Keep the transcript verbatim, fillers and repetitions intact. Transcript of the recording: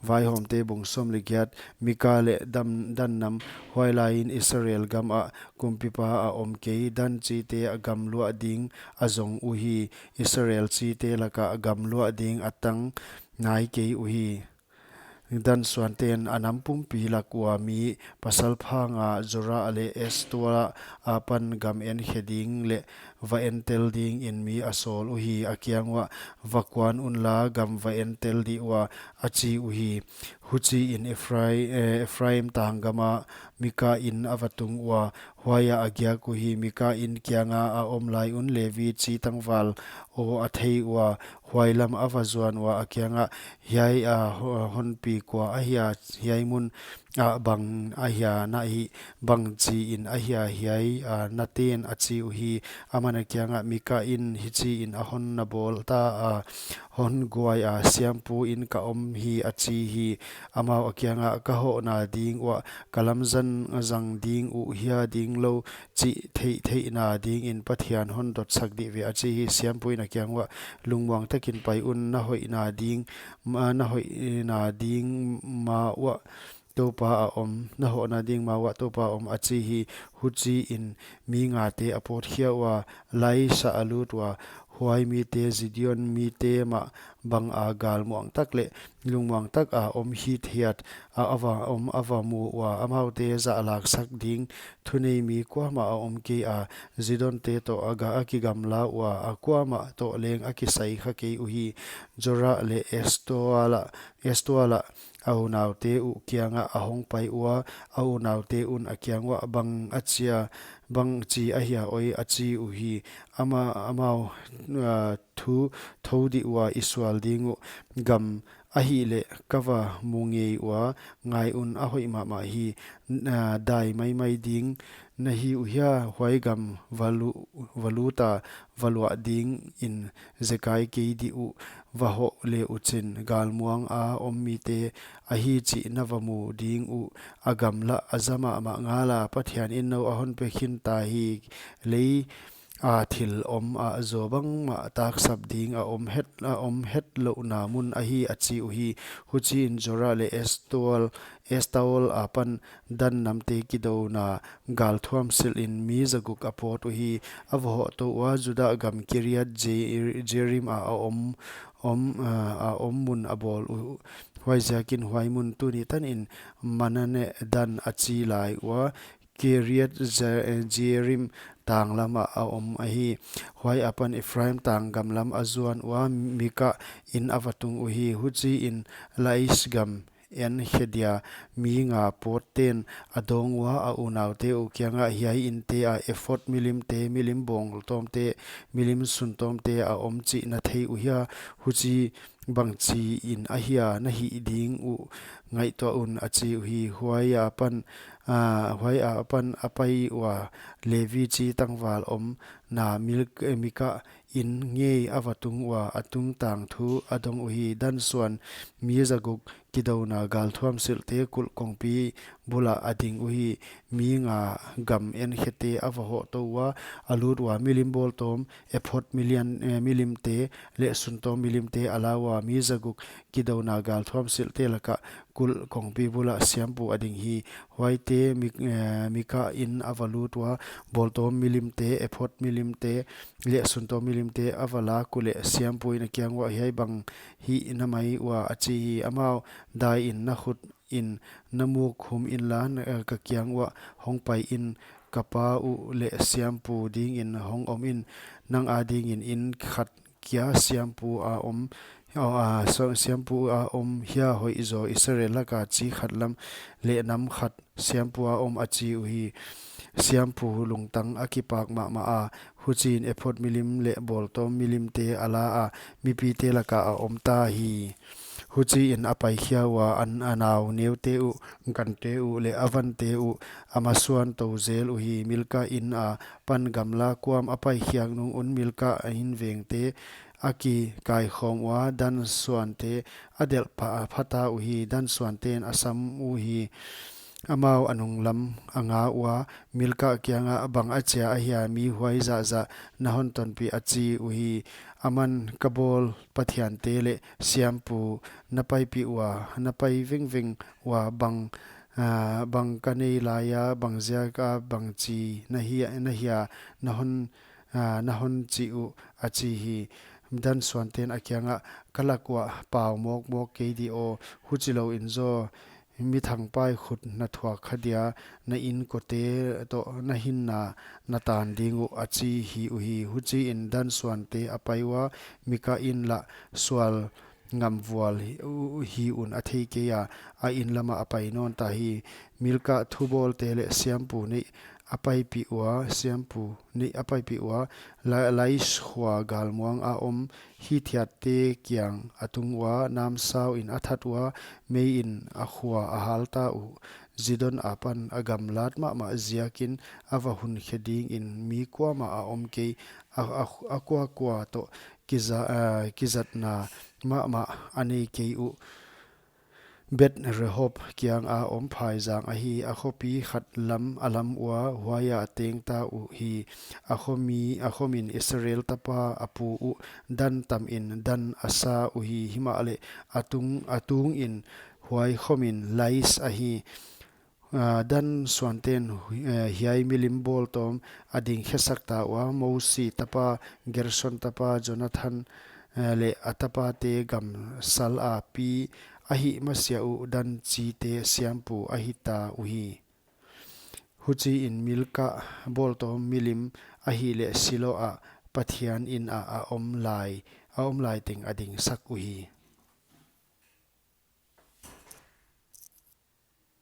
Vaihawmte bung sawm leh giat. Mika leh Dan nam. Huailaiin Israel gamah kumpipa a om kei. Dan chite a gam luah ding a zong uhi. Israel chite lakah gam luah ding a tang nai kei uhi. Dan suanten a nam pumpi lak ua mi pasal pha nga, Zora leh Estaol apan gam enkhe ding leh va entel dingin mi a sawl uhi. A kiang uah, va kuan unla, gam va entel dih ua, a chi uhi. Huchiin Ephrai-, eh, Ephraim tang gama Mika inn a va tung ua, huaiah a giak uhi. Mika inn kianga a om lai un Levi chi tangval aw a thei ua, huai lam a va zuan ua, a kiangah, hiai a ho-, honpi kua ahia, hiai mun ah bang ahia na hih, bangchiin ahia hiai a na ten, a chi uhi. Aman a kiangah, Mika in hichiin a hon na bawl ta a, hon guai a, siampu in ka om hi, a chi hi. Amau a kiangah, ka hohna ding uah ka lamzang zang ding uh hia ding lou chih theihtheihna dingin Pathian hon dotsak dih ve, a chi hi. Siampu in a kiang uah, lungmuang takin pai un, na hoihna ding, ma, na hoihna ding ma uah Toupa a om, na hohna ding ma uah Toupa a om, a chi hi. Huchiin mi ngate a pawt khia ua, Lais ah a lut ua, huai mite Gideon mite mah banga galmuang tak leh lungmuang taka om hithiat a, a va om a va mu ua, amaute zahlaksak ding thuneimi kuamah a om kei a, Gideonte toh a ga a kigamla ua, a kuamah toh leng a kisai kha kei uhi. Zora leh Estaola, Estaola a unaute uh kiangah a hong pai ua, a unaute un a kiang uah, bang a chia, bangchi ahia oi, a chi uhi. Ama, amau, ah, thu thou dih ua i sual ding uh, gam ahihleh ka va mu ngei ua, ngai un, a hoih mahmah hi. N-, ah, dai maimai ding na hi uhia, huai gam va lu-, va lut a, va luah dingin zekai kei dih uh, va hoh le uchin, galmuang a om mite ahi chih na va mu ding uh, a gam lah a za mahmah ngala, Pathian in nou a hon pe khin ta hi. Lei a thil om ah zaw bangmah taksap ding a om het, a om hetlouhna mun ahi, a chi uhi. Huchiin Zora leh Estaol, Estaol apan Dan namte kidouna galthuam silhin mi zaguk a pawt uhi. A va hoh tou ua, Judah gam Kiriat Je-, Jearim a, a om, om, ah, a om mun a bawl uh. Huaiziakin huai mun tuni tanin Mahaneh Dan a chi lai ua, Kiriat Je-, Jearim tang lamah a om ahi. Huai apan Ephraim tang gam lam a zuan ua, Mika inn a va tung uhi. Huchiin Lais gam enkhe dia mi nga pawt ten a dawng ua, a unaute uh kiangah, hiai innte ah ephod milimte, milim bawltawmte, milim suntawmte a om chih na thei uhia? Huchi bangchiin ahia na hih ding uh ngaihtuah un, a chi uhi. Huai apan, ah, huai apan a pai ua, Levi chi tangval omna Mil-, eh, Mika inn ngei a va tung ua, a tungtang thu a dong uhi. Dan suan mi zaguk kidouna galthuam silhte kulh kongpi bulah a ding uhi. Mi nga gam enkhete a va hoh tou ua, a lut ua, milim bawltawm, ephod milian, eh, milimte leh suntawm milimte a la ua, mi zaguk kidouna galthuam silhte lakah kulh kongpi bulah siampu a ding hi. Huaite Mik-, eh, Mika inn a va lut ua, bawltawm milimte, ephod milimte leh suntawm milimte a va lak uleh, siampu in a kiang uah, hiai bang hih na mai ua, a chi hi. Amau dai in, na khut in na muk hum inla, na, eh, ka kiang uah hong pai in, ka pa uh leh siampu dingin hong om in, nang adingin inn khat kia siampu a om, oh, ah, so, siampu a om hia hoih zaw, Israel laka chi khat lam leh nam khat siampu a om, a chi uhi. Siampu lungtang a kipak mahmah a, huchiin ephod milim leh bawltawm milimte a la a, mipite laka a om ta hi. Huchiin a paikhia ua, a, a nau neute uh, gante uh leh a vante uh a masuan tou zel uhi. Mika inn apan gamla kuam a paikhiak nung un Mika a invengte a kikaikhawm ua, Dan suante a delh pha-, phata uhi. Dan suanten a sam uhi. amau a nunglam a nga ua, Milka kiangah, Bang achia ahia mihuai zahzah na hon tonpih? a chi uhi. Aman, Ka bawl pathiante leh siampu na paipih ua, na pai vengveng ua, bang, ah, bang ka nei laia bangziaka bangchi na hia, na hia, na hon, ah, na hon chih uh? a chi hi. Dan suanten a kiangah, Ka lak uah pau mawkmawk kei di aw, huchilouin zaw mi thangpai khut na thuak kha dia, na inkote toh na hinna na tan ding uh, a chi hi uhi. Huchiin Dan suante a pai ua, Milka in lah sual ngamvual hi, uh, hi un a thei kei a, a in lamah a pai nawn ta hi. Milka thubawlte leh siampu neih a paipih ua, siampu neih a paipih ua, La-, Lais khua galmuang a om Hithiatte kiang a tung ua, namsauin a that ua, meiin a khua a hal ta uh. Zidon apan a gamlat mahmah ziakin a va hun khe dingin mi kuamah a om kei, a, a, a kuakua toh kiza-, ah, kizatna mahmah a nei kei uh. Beth-rehob kianga om phaizang ahi, a khopi khat lam a lam ua, huaia a teng ta uhi. A khomi, a khomin Israel tapa a pu uh Dan tamin Dan a sa uhi, himahleh a tung, a tungin huai khomin Lais ahi. Ah, Dan suanten, eh, hiai milim bawltawm a dingkhesak ta ua, Mosi tapa, Gerson tapa, Jonathan, eh, leh a tapate gamsal a pi ahih masiah uh Dan chite siampu ahi ta uhi. Huchiin Milka bawltawm milim ahihleh Silo ah Pathian inn ah a om lai, a om lai teng a dingsak uhi.